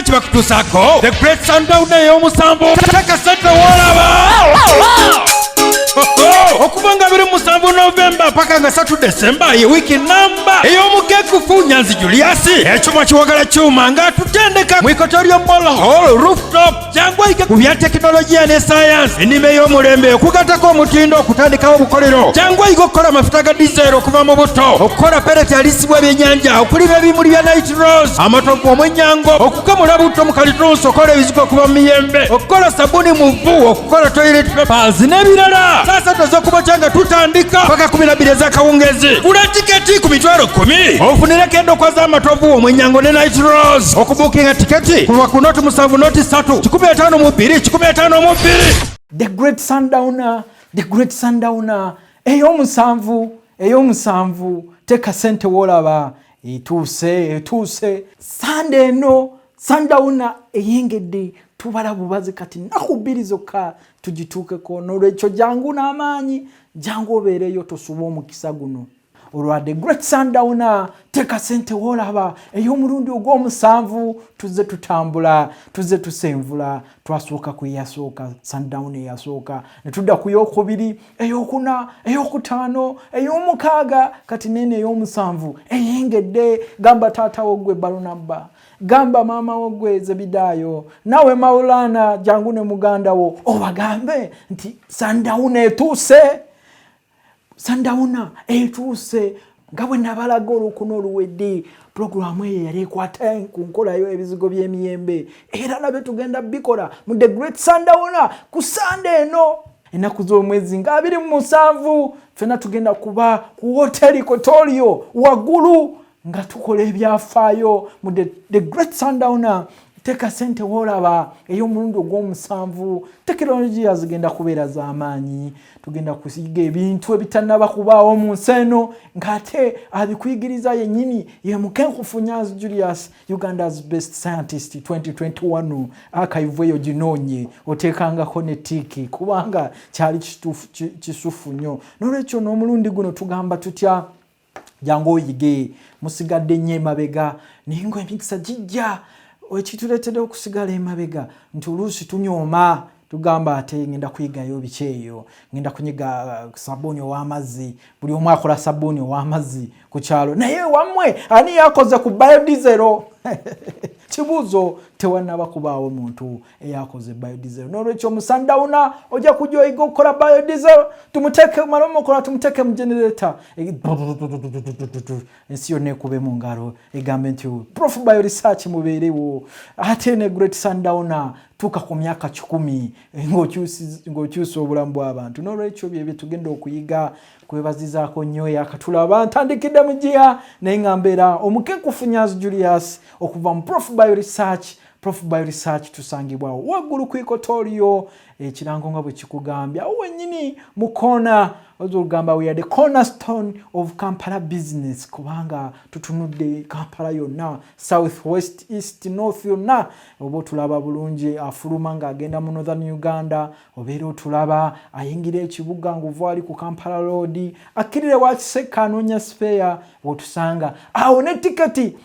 Research bakutuusaako The Great Sundown ey'omusanvu. Teeka ssente woolaba okuva nga 27 Novemba paka nga 3 Desemba, ye wiiki namba ey'omugekufu Nyanzi Julius, ekyuma kiwagala kyuma, ng'atutendeka mu Equatorial Mall Hall rooftop. Jangu oyige ku bya tekinologiya ne sayansi, ennima ey'omulembe, okugattako omutindo, okutandikawo obukolero. Jangu oyige okukola amafuta ga diesel okuva mu buto, okukola pellet alisibwa ebyennyanja, okulima ebimuli bya night rose, amatovu, omwennyango, okukamula butto mu kalitunsi, okukola ebizigo okuva mu miyembe, okukola sabuni mu vvu, okukola toilet papers n'ebirala. Saa 3 ez'okumakya nga tutandika paka 12 ez'akawungezi. Gula tiketi ku 100,000 ofunireko endokwa z'amatovu, omwennyango ne night rose. Okubuukinga tiketi kuva ku 07 03 152 152. The Great Sundowner, The Great Sundowner ey'omusanvu, ey'omusanvu, teeka sente woolaba, etuuse, etuuse. Sande eno Sundowner eyengedde. Tubala bubazi kati nnaku 2 zokka tugituukeko. Nolwekyo jangu n'amaanyi, jangu obeereyo, tosuba omukisa guno olwa The Great Sundowner, teeka sente woolaba, ey'omulundi ogw'omusanvu. Tuzze tutambula, tuzze tusenvula. Twasooka ku eyasooka, Sundown eyasooka, ne tudda ku yokubiri, eyokuna, eyokutaano, ey'omukaaga, kati neeno ey'omusanvu eyengedde. Gamba taatawo gwe Balunabba, gamba maama wo gwe Zebidaayo, nawe Maulana, jangu ne muganda wo obagambe nti Sundown etuuse, Sundowner etuuse. Nga bwe nabalaga olwokuna oluwedde, puroguramu eyo yali ekwata ku nkolayo ebizigo by'emiyembe, era nabyo tugenda bikola mu The Great Sundowner ku Sande eno, ennaku z'omwezi nga 27. Ffenna tugenda kuba ku Hotel Equatorio waggulu nga tukola ebyafaayo mu The Great Sundowner, teeka sente woolaba, ey'omulundi ogw'omusanvu. Tekinologiya zigenda kubeera z'amaanyi. Tugenda kusiga ebintu ebitannaba kubaawo mu nsi eno, ng'ate abikuyigiriza yennyini ye mukenkufu Nyanzi Julius, Uganda's best scientist 2021. Archive eyo ginoonye, oteekangako ne tick, kubanga kyali kisufu nnyo. N'olwekyo n'omulundi guno tugamba tutya? Jangu oyige, musigadde nnyo emabega, naye nga emikisa gijja. Ekituleetera okusigala emabega nti oluusi tunyooma, tugamba ate ngenda kuyigayo biki eyo, ngenda kunyiga sabuuni ow'amazzi. Buli omu akola sabuuni ow'amazzi ku kyalo, naye wammwe ani yakoze ku biodiesel? Kibuuzo. Tewannaba kubaawo muntu eyakoze biodiesel. N'olwekyo mu Sundowner ojja kujja oyiga okukola biodiesel, tumuteeke male omukola, tumuteeke mu generator, ensi yonna ekube mu ngalo, egambe nti Prof Bio Research mubeerewo. Ate ne Great Sundowner, tuuka ku myaka 100 ng'okyusa obulamu bw'abantu. N'olwekyo byebyo tugenda okuyiga. Kwebazizaako nnyo yakatulaba. Ntandikidde mu giya, naye nga mbeera omukekufu Nyanzi Julius okuva mu Prof Bio Research. Prof Bio Research tusangibwawo waggulu ku Equatorio, ekirango nga bwe kikugambye, awo wennyini mu koona. Oyinza okugamba we are the cornerstone of Kampala business, kubanga tutunudde Kampala yonna, south, west, east, north, yonna oba otulaba bulungi. Afuluma ng'agenda mu Northern Uganda obeera otulaba, ayingira ekibuga ng'ova ali ku Kampala Road, akkirire wakisekka anoonya spare, wotusanga awo. Ne tiketi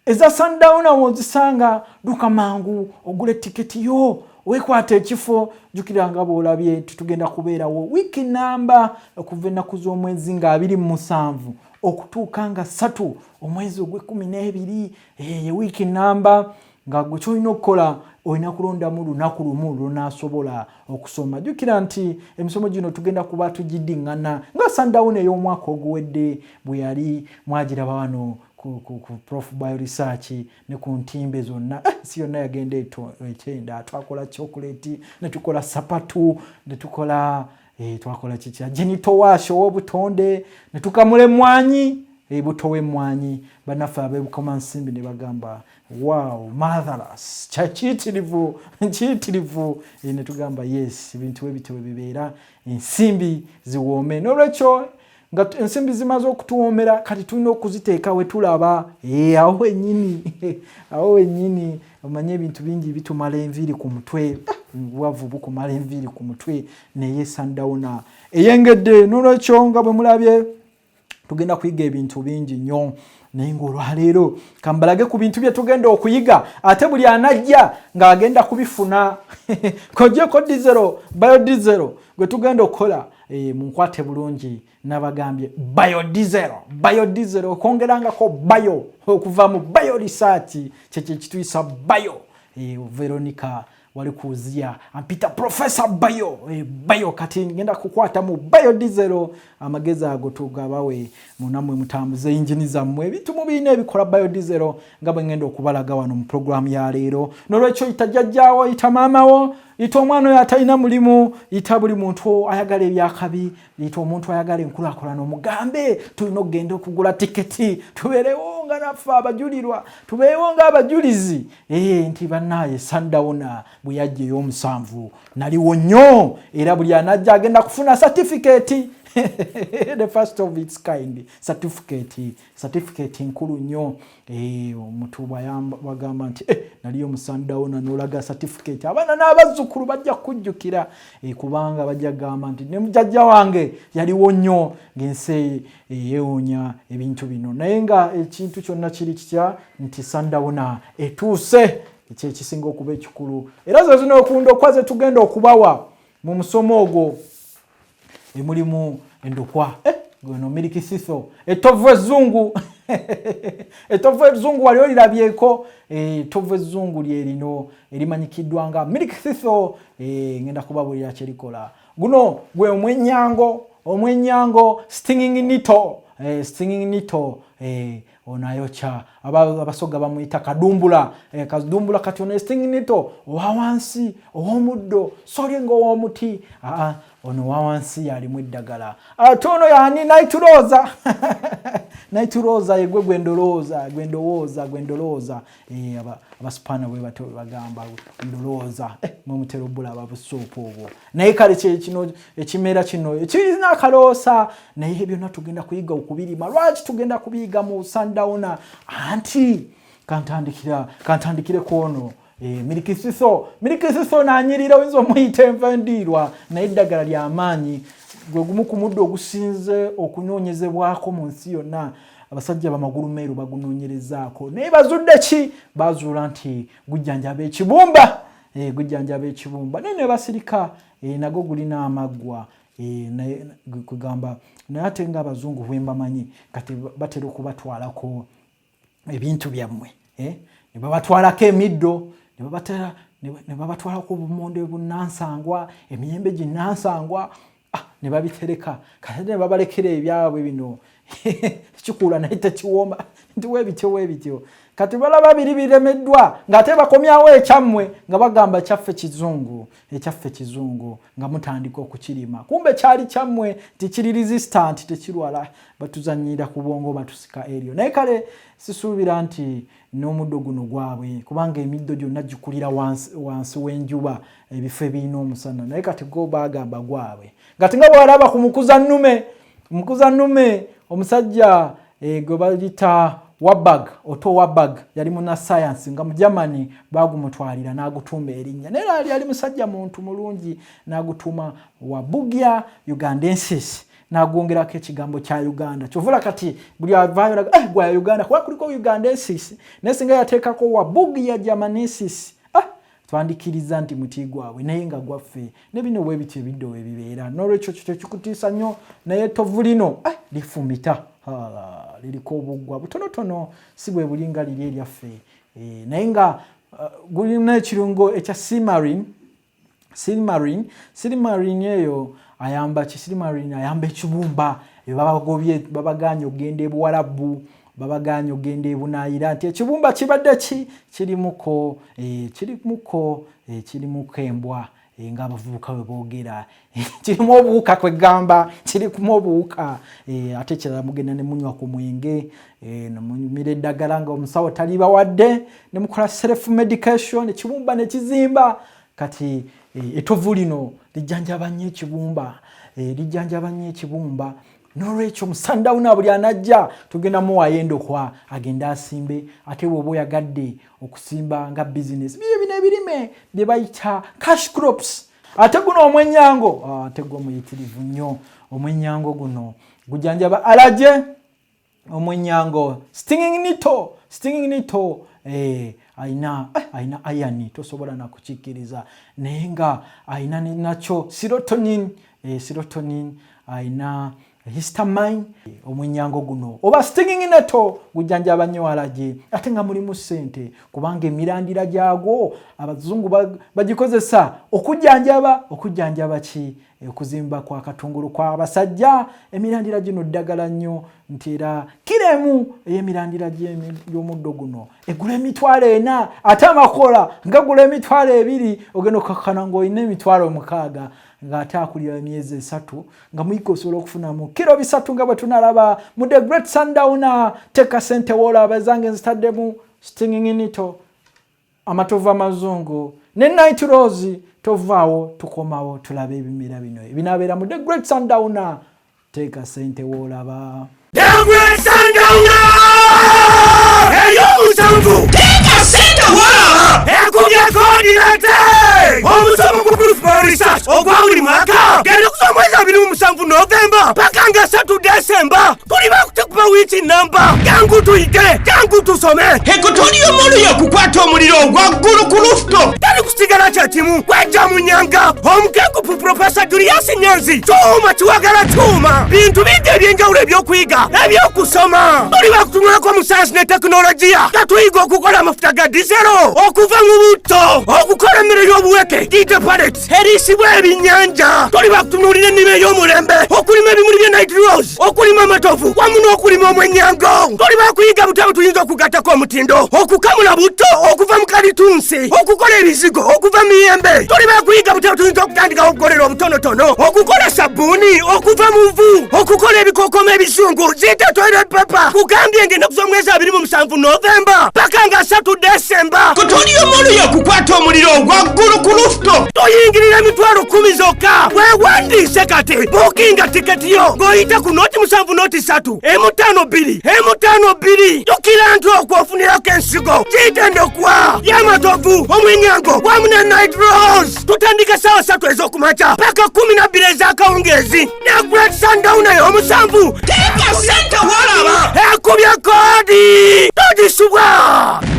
eza Sundowner wozisanga. Duka mangu ogule tiketi yo, weekwata ekifo. Jjukira nga bw'olabye titugenda kubeerawo wiiki namba okuva ennaku z'omwezi nga 27 okutuuka nga 3 omwezi ogw'e12, ye wiiki namba. Nga gwe kyolina okukola, olina kulondamu lunaku lumu lwonaasobola okusoma. Jjukira nti emisomo gino tugenda kuba tugiddiŋŋana nga Sundown ey'omwaka oguwedde bwe yali. Mwagiraba wano ku Prof Bio Research ne ku ntimbe zonna, si yonna yagenda ekyenda. Twakola chocolate, ne tukola sapatu, ne tukola twakola kikya genital wash ow'obutonde, ne tukamula emmwanyi, buto w'emmwanyi. Bannaffe ab'ebukoma nsimbi ne bagamba, "Wow, marvelous, kyakiyitirivu, kiyitirivu." Ne tugamba, "Yes, ebintu bwe bityo bwe bibeera, ensimbi ziwoome." N'olwekyo nga ensimbi zimaze okutuwoomera, kati tulina okuziteeka we tulaba, awo wennyini, awo wennyini. Omanye ebintu bingi bitumala enviiri ku mutwe, bwavu bukumala enviiri ku mutwe, naye Sundowner eyengedde. N'olwekyo nga bwe mulabye, tugenda kuyiga ebintu bingi nnyo. Naye ngaolwaleero kambalage ku bintu bye tugenda okuyiga, ate buli anajja ng'agenda kubifuna kojeko dizero, biodiesel gwe tugenda okukola. Munkwate bulungi, nabagambye biodiesel. Biodiesel okwongerangako bio okuva mu bio research, kyekyo ekituyisa bio. Veronica wali kuuzia ampita Professor Bio. Bio kati ngenda kukwata mu biodiesel, amagezi ago tugabawe munamwe mutambuze engine zammwe, ebintu mubiina ebikola biodiesel nga bwe ngenda okubalaga wano mu programu ya leero. Nolwekyo yita jjajjaawo, yita maamawo, yita omwana oyo atalina mulimu, yita buli muntu ayagala ebyakabi, yita omuntu ayagala enkulaakulana, omugambe tulina okugenda okugula tiketi, tubeerewo nga naffe abajulirwa, tubeerewo ng'abajulizi nti bannaaye Sundowner bwe yajja ey'omusanvu naliwo nnyo, era buli anajja agenda kufuna certificate, the first of its kind certificate. Certificate nkulu nnyo. Omuntu bwagamba nti naliyo mu Sundowner, n'olaga certificate, abaana n'abazzukulu bajja kukujjukira, kubanga bajja kugamba nti ne mujjajja wange yaliwo nnyo ng'ensi yeewuunya ebintu bino. Naye nga ekintu kyonna kiri kitya nti Sundowner etuuse, ekyo ekisinga okuba ekikulu. Era ze zino okundokwa ze tugenda okubawa mu musomo ogwo, emulimu endokwa gweno milk thistle, etovu ezzungu. Etovu ezzungu wali olirabyeko? Etovu ezzungu lyerino erimanyikiddwa nga milk thistle. Ngenda kubabulira kyerikola. Guno gwe omwenyango, omwenyango stinging nettle, stinging nettle. Ono ayokya, Abasoga bamuyita kadumbula, kadumbula. Kati ono stinging nettle owa wansi ow'omuddo, soli nga ow'omuti. Aa, ono owa wansi yalimu eddagala. Ate ono yani night rose. Night rose yegwe gwendolooza, gwendowooza, gwendolooza. Abaspaana bwe batyo bagamba ndolooza. Mwe mutera obulaba busoopu obwo. Naye kale kino ekimera kino ekirina akaloosa, naye byonna tugenda kuyiga okubirima. Lwaki tugenda kubiyiga mu Sundowner? Anti kantandikire kwono milk thistle. Milk thistle nanyirira, oyinza omuyita enva endiirwa, naye eddagala lyamaanyi. Gwe gumu ku muddo ogusinze okunoonyezebwako mu nsi yonna. Abasajja bamagulu meeru bagunoonyerezaako, naye bazudde ki? Bazuula nti gujjanjaba ekibumba, gujjanjaba ekibumba, naye ne basirika. Nago gulina amaggwa, naye kugamba naye ate nga abazungu bwe mbamanyi, kati batera okubatwalako ebintu byammwe, ne babatwalako emiddo, ne babatwalako obumonde bunansangwa, emiyembe ginansangwa, ne babitereka. Kati ne babalekera ebyabwe bino kikula naye tekiwooma, nti weebityo weebityo. Kati balaba biri biremeddwa, ng'ate bakomyawo ekyammwe nga bagamba kyaffe kizungu, ekyaffe kizungu, nga mutandika okukirima, kumbe kyali kyammwe nti kiri resistant, tekirwala. Batuzanyira ku bwongo, batusika eryo. Naye kale sisuubira nti n'omuddo guno gwabwe, kubanga emiddo gyonna gikulira wansi w'enjuba, ebifo ebirina omusana. Naye kati go bagamba gwabwe. Ngati nga bwalaba ku mukuza nnume, mukuza nnume omusajja gwe bayita Warburg, Otto Warburg, yali muna science nga mu Germany, bagumutwalira n'agutuuma erinnya. Naye ali yali musajja muntu mulungi, n'agutuuma Warburgia ugandensis, n'agwongerako ekigambo kya Uganda. Kyovula kati buli avaayo gwa Uganda, kuba kuliko ugandensis. Naye singa yateekako Warburgia germanensis, twandikiriza nti muti gwabwe, naye nga gwaffe. Ne bino bwe bityo ebiddo we bibeera. N'olwekyo kyo tekikutiisa nnyo, naye ettovu lino lifumita, liriko obuggwa butonotono, si bwe bulinga liri eryaffe, naye nga gulina ekirungo ekya silymarin. Silymarin, silymarin eyo ayamba ki? Silymarin ayamba ekibumba. Babagobye, babaganye okugenda ebuwarabu, babaganye okugenda ebunaayira, nti ekibumba kibadde ki kirimuko, kirimuko, kirimuko embwa, ng'abavubuka bwe boogera, kirimu obuwuka, kwegamba kirimu obuwuka. Ate ekirala, mugenda ne munywa ku mwenge, nemumira eddagala nga omusawo talibawadde, ne mukola self medication, ekibumba ne kizimba. Kati etovu lino lijjanjaba nnyo ekibumba, lijjanjaba nnyo ekibumba. N'olwekyo mu Sundowner buli anajja tugenda muwaayo endokwa agende asimbe. Ate bw'oba oyagadde okusimba nga bizinesi, byo bino ebirime bye bayita cash crops. Ate guno omwenyango, ate gwo muyitirivu nnyo. Omwenyango guno gujanjaba allergy. Omwennyango stinging nettle, stinging nettle ayina ayina iron, tosobola nakukikkiriza, naye nga ayina nakyo serotonin, serotonin, ayina histamine. Omwennyango guno oba stinging nettle gujjanjaba nnyo allergy, ate nga mulimu ssente, kubanga emirandira gyagwo abazungu bagikozesa okujjanjaba ki? Okuzimba kwa katungulu kw'abasajja. Emirandira gino ddagala nnyo, nti era kiro emu ey'emirandira gy'omuddo guno egula 40,000, ate amakola ngagula 20,000. Ogenda okakkana ng'olina 60,000, ng'ate akulira emyezi 3, nga muyika osobola okufunamu kiro 3, nga bwe tunalaba mu The Great Sundowner. Teeka sente woolaba, ezange nzitaddemu stinging nettle, amatovu amazungu ne night rose. Tovaawo, tukomawo tulabe ebimera bino ebinabeera mu The Great Sundowner. Teeka sente woolaba. The Great Sundowner ey'omusanvu, teeka sente walaba, ekubye koodinate. Omusomo ku Proof Research ogwa buli mwaka genda okuva omwezi 27 Novemba paka nga 3 Desemba. Tuli bakutukuba wiiki namba. Jangu tuyige, jangu tusome. Equatorial Mall yakukwata omuliro ogwaggulu ku rooftop. Tali kusigala kyekimu kwejja mu nyanga omukenkupu Profesa Julius Nyanzi. Kyuma kiwagala kyuma, bintu bingi ebyenjawulo ebyokuyiga, ebyokusoma. Tuli bakutunulako mu sayansi ne tekinologiya, nga tuyiga okukola amafuta ga dizero okuva mu butto, okukola emmere y'obuweke giyite pellets eriisibwa ebinnyanja. Tuli bakutunuulira ennima ey'omulembe, okulima ebimuli bya night rose, okulima amatovu wamu n'okulima omwennyango. Tuli bakuyiga butabo tuyinza okugattako omutindo, okukamula butto okuva mu kalitunsi, okukola ebizigo okuva mu miyembe. Tuli bakuyiga butabo tuyinza okutandikawo okukolera obutonotono, okukola sabbuuni okuva mu nvu, okukola ebikokoma ebizungu ziyite toilet paper. Kugambye ngenda kuva omwezi 27 Novemba paka nga 3 Desemba. Equatorial Mall yakukwata omuliro ogwaggulu ku rooftop. Toyingirira 10,000 zokka. Weewandiise kati, buukinga tiketi yo ng'oyita ku 070 03 152 152. Jjukira nti okwofunirako ensigo kiyite ndokwa y'amatovu, omwennyango wamu ne night rose. Tutandika essaawa 3 ez'okumakya paka 12 ez'akawungeezi ne Great Sundowner ey'omusanvu. Teeka sente walaba. Ekubye koodi, togisubwa.